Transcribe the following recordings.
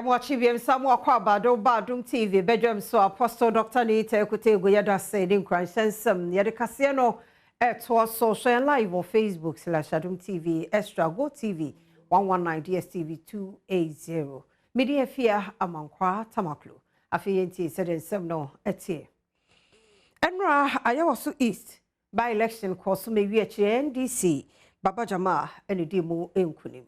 Yɛmo akyi wiem sa mo akɔ abado ba Adom TV bedwam so. Apostle Dr. Nita Ekutego, yɛda se ne nkuranhyɛ nsɛm yɛde kaseɛ no ɛtoɔ so. Hwɛ live on Facebook/Adom TV Extra, Go TV 119, DSTV 280. Mede Afia Amankwa Tamaklo. Afei yɛntie sɛde nsɛm no ɛteɛ. Ɛnora Ayawaso East by election kɔ so ma ewie akyerɛ NDC Baba Jamal ɛne di mu nkunim.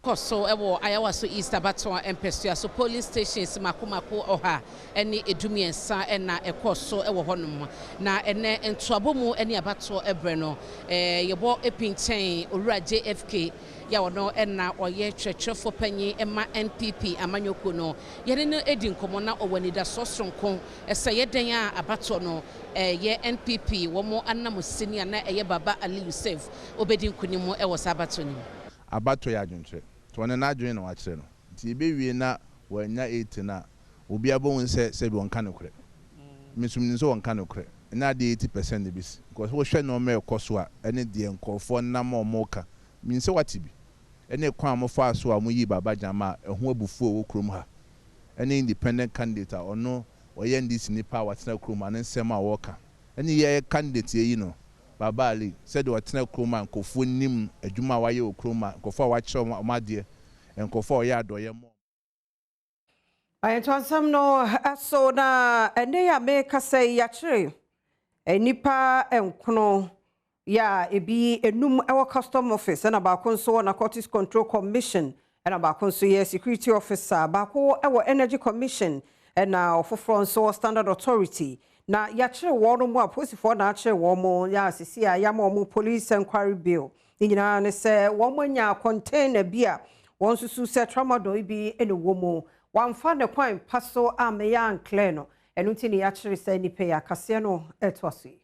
Kɔ so wɔ Ayawaso East abatoɔ mpɛsua so, polling stations mako mako 113 ɛna ɛkɔ so wɔ hɔnom. Na ɛnɛ ntoabɔ mu ne abatoɔ ɛbrɛ no yɛbɔ epinkyɛn Owura JFK yɛ ɔno ɛna ɔyɛ kyerɛkyerɛfoɔ panyin ɛma NPP amanyɔkuo no. Yɛne no edi nkɔmɔ na ɔwɔ anidasoɔ soronko ɛsɛ yɛdan a abatoɔ no ɛyɛ NPP wɔn anam sini a na ɛyɛ Baba Ali Yusuf obedi nkunim ɛwɔ saa abatoɔ no mu. Abatoɔ yɛ adwenkyerɛ, nti ɔno n'adwene na wakyerɛ no, nti yɛbɛwie na wɔanya 80 no a, obiara bɛhu sɛ sɛbi wɔnka nokorɛ. Mesum nim sɛ wɔnka nokorɛ ɛna adeɛ 80% de bɛsi, because wohwɛ nneɛma a ɛkɔ so a, ɛne deɛ nkurɔfoɔ nam a wɔn ka min sɛ wate bi, ɛne kwan a wɔfaa so a wɔyi Baba Jama a ɛho abufuo a ɛwɔ kurom ha, ɛne independent candidate a ɔno ɔyɛ NDC nipa a watena kurom ha ne nsɛm a wɔreka, ɛne yɛ candidate yɛyi no Baba Ali, sɛdeɛ ɔtena kurom a nkurɔfoɔ nim adwuma a wayɛ wɔ kurom a nkurɔfoɔ a wakyerɛ wɔn adeɛ, nkurɔfoɔ a ɔyɛ adɔyɛ mɔ. Ayɛntɔnsɛm no ɛso na ɛnɛ yi a mekasa yi, yɛakyerɛ nnipa nkono yɛ a ebi enum ɛwɔ custom office, ɛna baako nso wɔ Narcotics Control Commission, ɛna baako nso yɛ security officer, baako ɛwɔ Energy Commission, ɛna ɔfoforɔ nso wɔ Standard Authority. Na yɛakyerɛ wɔn mu a polisifoɔ na akyerɛ wɔn mu yɛ asisi a yɛama wɔn police enquiry bail. Ne nyinaa ne sɛ wɔn anya container bi a wɔn nso so sɛ tramadol bi ɛna ɛwɔ mu, wɔamfa ne kwan pa so a mɛyɛ anclear no. Ɛno nti ne yɛakyerɛ sɛ nnipa yi akaseɛ no ɛtoa so yi.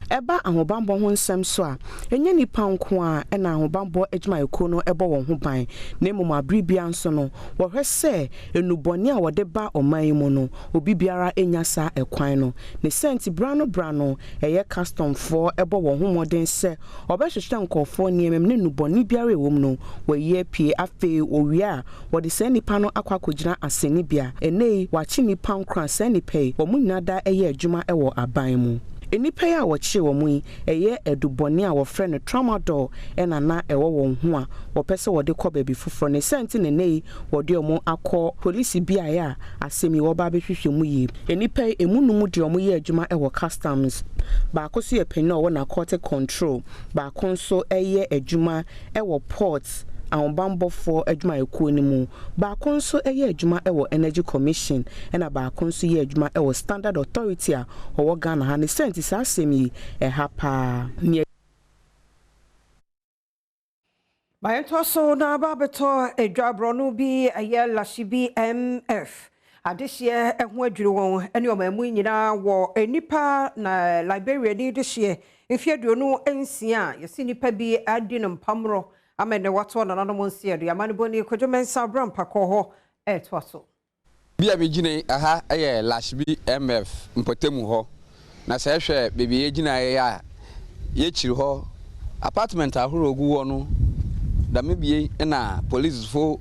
Ɛba ahobammɔ ho nsɛm so a, ɛnyɛ nnipa nko a ɛna ahobammɔ adwumayɛkuo no ɛbɔ wɔn ho ban, na mmom abere bia nso no wɔhwɛ sɛ nnubɔne a wɔde ba ɔman yi mu no, obi biara nya saa ɛkwan no ne sɛ nti bra no bra no ɛyɛ customfoɔ ɛbɔ wɔn ho mmɔden sɛ ɔbɛhwehwɛ nkɔɔfoɔ nneɛma mu ne nnubɔne biara ɛwɔ mu no wɔyi apue. Afei wɔwie a, wɔde saa nnipa no akɔ akɔgyina asɛnnibea. Ɛnɛ yi wɔakye nnipa nkora. Saa nnipa yi wɔn nyinaa da ɛyɛ adwuma ɛwɔ aban mu. Nnipa yi a wɔkyee wɔn yi, ɛyɛ adubɔne a wɔfrɛ no tramadol ɛna na ɛwɔ wɔn ho a wɔpɛ sɛ wɔde kɔ baabi foforɔ ne sɛ nti ne nne yi wɔde wɔn akɔ polisi beaeɛ a asɛm yi wɔba abɛhwehwɛ mu yie. Nnipa yi emu num deɛ, wɔn yɛ adwuma ɛwɔ customs, baako nso yɛ panyin a ɔwɔ narcotic control, baako nso ɛyɛ adwuma ɛwɔ port ahobanbɔfoɔ adwumayɛkuo no mu, baako nso yɛ adwuma wɔ Energy Commission, ɛna baako nso yɛ adwuma wɔ Standard Authority a ɔwɔ Ghana ha. Ne sɛ nti saa asɛm yi ɛha paa nea Mayɛntoa so na aba abɛtɔ adwa borɔno bi ɛyɛ Lashibi MF adehyeɛ ho adwiri wɔn ne ɔman mu nyinaa wɔ nnipa na Liberia ni dehyeɛ mfeɛ 26 a yɛsi nnipa bi adi no mpamorɔ ama ne watoɔ nananom nseɛ do. Yɛama no bɔni Kwadwo Mɛnsa abra mpakɔ hɔ ɛɛtoa so. Bi a megyina yi, aha yɛ Lashibi MF mpɔtamu hɔ. Na sɛ ɛhwɛ baabi a yɛgyina yi a, yɛkyiri hɔ apartment ahorow gu hɔ no, dɛm bie na polisifo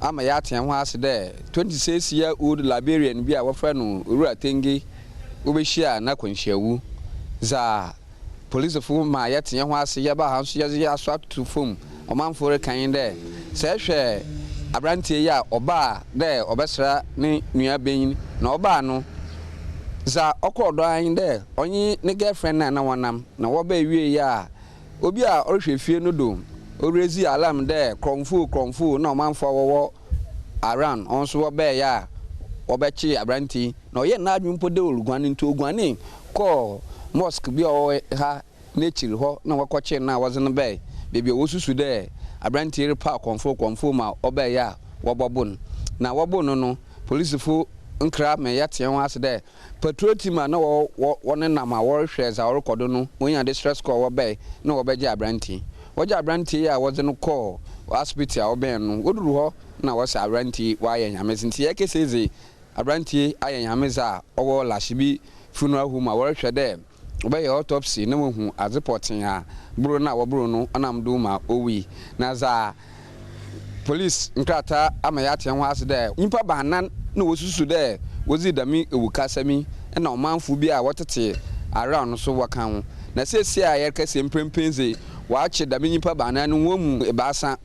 ama yɛate ho ase dɛ 26 year old Liberian bi a wɔfrɛ no Owura Tenge wobɛhyia n'akwanhyiawu. Dza polisifo ma yɛte ho ase, yɛba ha nso yɛdze yɛ aso ato fam ɔmanfo reka yi dɛ sɛ ɛhwɛ aberanteɛ yi a ɔbaa dɛ ɔbɛsra ne nua benyin na ɔbaa no, dza ɔkɔɔ do ara nye dɛ ɔnye ne girlfriend na na wɔnam na wɔbaa wie yi a, obi a ɔrehwɛ fie no do ɔrezi alarm dɛ krɔmfo krɔmfo, na ɔmanfo a wɔwɔ around ɔno nso wɔbɛɛyɛ a wɔbɛkye aberante yi, na ɔyɛ n'adwene mpo dɛ ɔreguane, nti oguane kɔɔ mosque bi a ɔwɔ ha n'ekyir hɔ na wɔkɔkye no a wɔdze no bɛɛ beebi a wɔsusu dɛ aberante yi repa kɔnfo kɔnfo ma ɔbɛɛyɛ a wɔbɔbo no. Na wɔbo no no, polisifo nkra ma yɛte ho ase dɛ patrol team a na wɔnenam a wɔrehwɛ dza ɔrekɔ do no, wonya distress call, wɔbɛɛ na wɔbɛgye aberante yi. Wɔgye aberante yi a wɔdze no kɔɔ asopiti a ɔbɛn no, woduru hɔ na wɔsɛ aberante yi wayɛ Nyame dze. Nti yɛkɛsɛ dze aberante yi ayɛ Nyame dze a ɔwɔ Lashibi funeral home a wɔrehwɛ dɛ wɔbɛyɛ autopsy na wɔhu adze pɔtee a boro no a wɔboro no ɔnam do ma owui. Na dza Police nkrataa ama yɛatse hɛnho ase dɛ nyimpa baanan na wosusu dɛ wodzii dɛm ewukasɛm yi na ɔmanfo bi a wɔtsetse around no so wɔka ho. Na sesei a yɛrekasa yi mprɛmprɛn dze, wɔakye dɛm nyimpa baanan no hɔn mu ebiasa.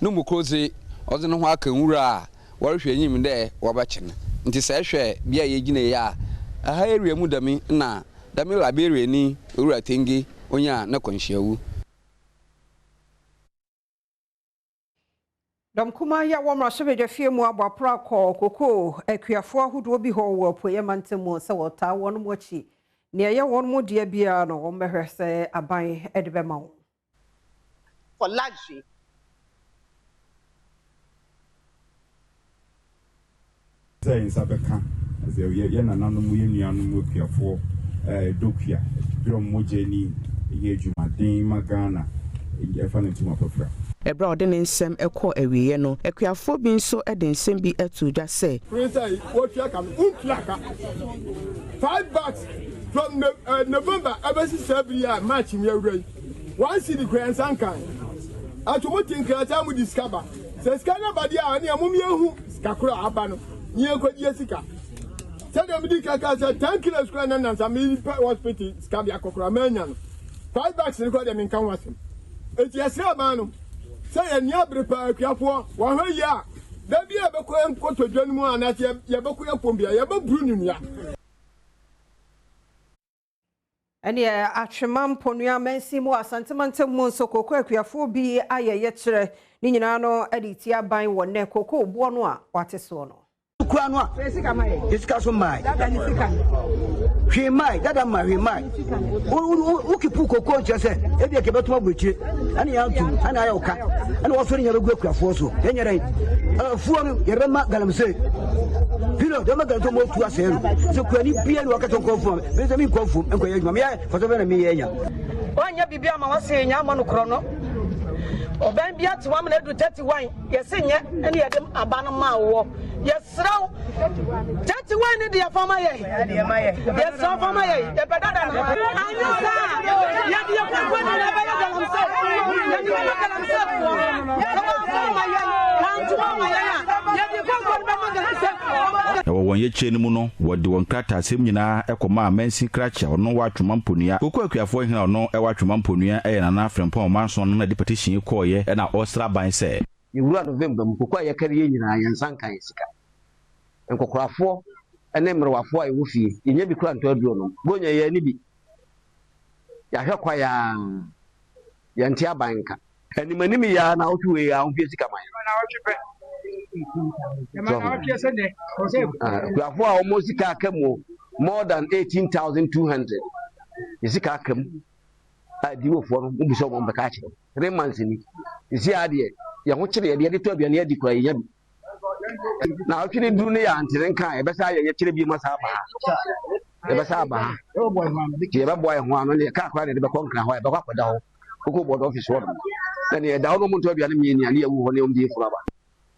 No mu kor dze, ɔdze noho aka nwura a wɔrohwɛ enyim dɛ wɔbɛkye no. Ntsi sɛ ehwɛ bea a yegyina yi a, ha area mu dɛm na dɛm Liberianyi Owura Tenge onyaa n'akwanhyiawu. Dɔm kumaa yi a wɔ mmarahyɛbadwafie mu abɔ aporo akɔ kokoo akuafoɔ ahodoɔ bi hɔ wɔ Apueeɛ mantam mu sɛ wɔtaa wɔn akyi. Nea ɛyɛ wɔn mu deɛ biara no, wɔbɛhwɛ sɛ aban de bɛma wɔn. For luxury. Sɛ yɛn nsa bɛka sɛ yɛn nananom, yɛn nuanom akuafoɔ dɔ kua, berɛ wɔn mogya ani yɛ adwumaden ma Ghana ɛfa ne ntoma pafira. Ɛberɛ a ɔde ne nsɛm kɔɔ awieeɛ no, akuafoɔ bi nso de nsɛm bi too dwa sɛ. Pere sɛ wotua ka no, wontua ka. 5 bags from November ɛbɛsi saa bere yi a March mu awura yi, 1 cedi kura nsa nkan. Ato mo te nkrataa mu de sika ba. Sɛ sika no ba deɛ a, ɛne ɛmom yɛhu sika koro a aba no, ne yɛnkɔgye sika. Sɛdeɛ mede kaka sɛ 10 kilos kora na nansa mepɛ hospital sika de akɔkora manya no. 5 bags no kora deɛ menka ho asɛm. Enti yɛsrɛ aban no sɛ yɛni abere paa akuafoɔ wɔhwɛ yie a, da bi a yɛbɛkɔ nkotodwe no mu anaasɛ yɛbɛkɔ yɛpɔm bia yɛbɛburu ne nnua. Ɛneɛ Atwema Mponua mansin mu, Asantemantam mu nso, koko akuafoɔ bi ayɛ yɛkyerɛ ne nyinaa no de tia aban wɔ nnɛ koko boɔ no a wate soɔ no. Kura no a sika so mmae, hwee mmae dada mma hwee mmae. Wokipu koko nkyerɛ sɛ ebi ɛkɛ bɛtoma aburokyire ɛne yɛn atum ɛne ayɛ ɔka ɛne wɔsɔ ne nyɛ bɛgu akuafoɔ so. Yɛnyɛ dɛn afuo no yɛde galamsey period yɛbɛma galamsey ma otu asɛe no sɛ kurani bia ne wakɛtɔ nkɔ afuo a me sɛ menkɔ afuom nkɔyɛ adwuma meyɛ fɔsɔ bɛ na meyɛ anya. Wanyɛ biribi ama wase nya ama no korɔ no ɔbɛn bi ate wamena adu 31 yɛse nyɛ ɛne yɛde aba no maa wɔ. Yɛserɛ wo, 31 ne deɛ fama yɛ, yɛserɛ wo fama yɛ, yɛpɛ dada no. Anyɛ saa yɛde yɛ kɔkɔ nyina bɛyɛ galamsey, yɛde bɛma galamseyfoɔ. Sɛ wɔamfa ama yɛn na antoma ama yɛn a, yɛde kɔkɔ no bɛma galamseyfoɔ. Na wɔ wɔn yɛkyerɛ no mu no, wɔde wɔn krataasɛm nyinaa kɔmaa mansin krakye a ɔno wɔ Atwoma Mponua. Koko akuafoɔ hene a ɔno wɔ Atwoma Mponua yɛ Nana Frempɔn Ɔmanson no na de petition yi kɔɔeɛ na ɔresrɛ aban sɛ. Yɛwura November mu, koko a yɛkari yɛn nyinaa, yɛn nsa nka yɛn sika. Nkɔkorafoɔ ne mmerewafoɔ a yɛwɔ fie, yɛnya bi kora ntɔ aduro nom. Bonya yɛn ani bi. Yɛahwɛ kwae a, yɛnte aban nka. Anim anim yi ara na awotwe wei a wɔmfie sika ma yɛn. Akuafoɔ a wɔn sika aka mu more than 18,200, yɛ sika aka mu a diwofoɔ no mo bisa wɔn bɛka akyerɛ 3 months ni sisi adeɛ yɛn ho kyerɛ yɛde yɛde tɔ aduane adi kora yɛnya bi na awotwe ne duru ne yɛ antere nka a yɛbɛsa ayɛ yɛkyerɛ bi ma saa aba ha, yɛbɛsa aba ha nti yɛbɛboa yɛn ho ano ne yɛ kaa koraa na yɛde bɛkɔ Nkran hɔ a yɛbɛkɔ akɔda hɔ Cocoa Board office hɔ nom na ne yɛda hɔ no ɔmo ntɔ aduane mmienu a ne yɛwu hɔ ne ɔmo de yɛ funu aba.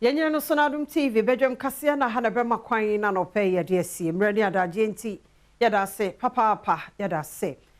Yɛnyere no so no Adom TV badwam kaseɛ na ha na bɛma kwan na nɔpɛ yɛde asie mmerɛ ne adagyeɛ nti yɛda ase papaapa, yɛda ase.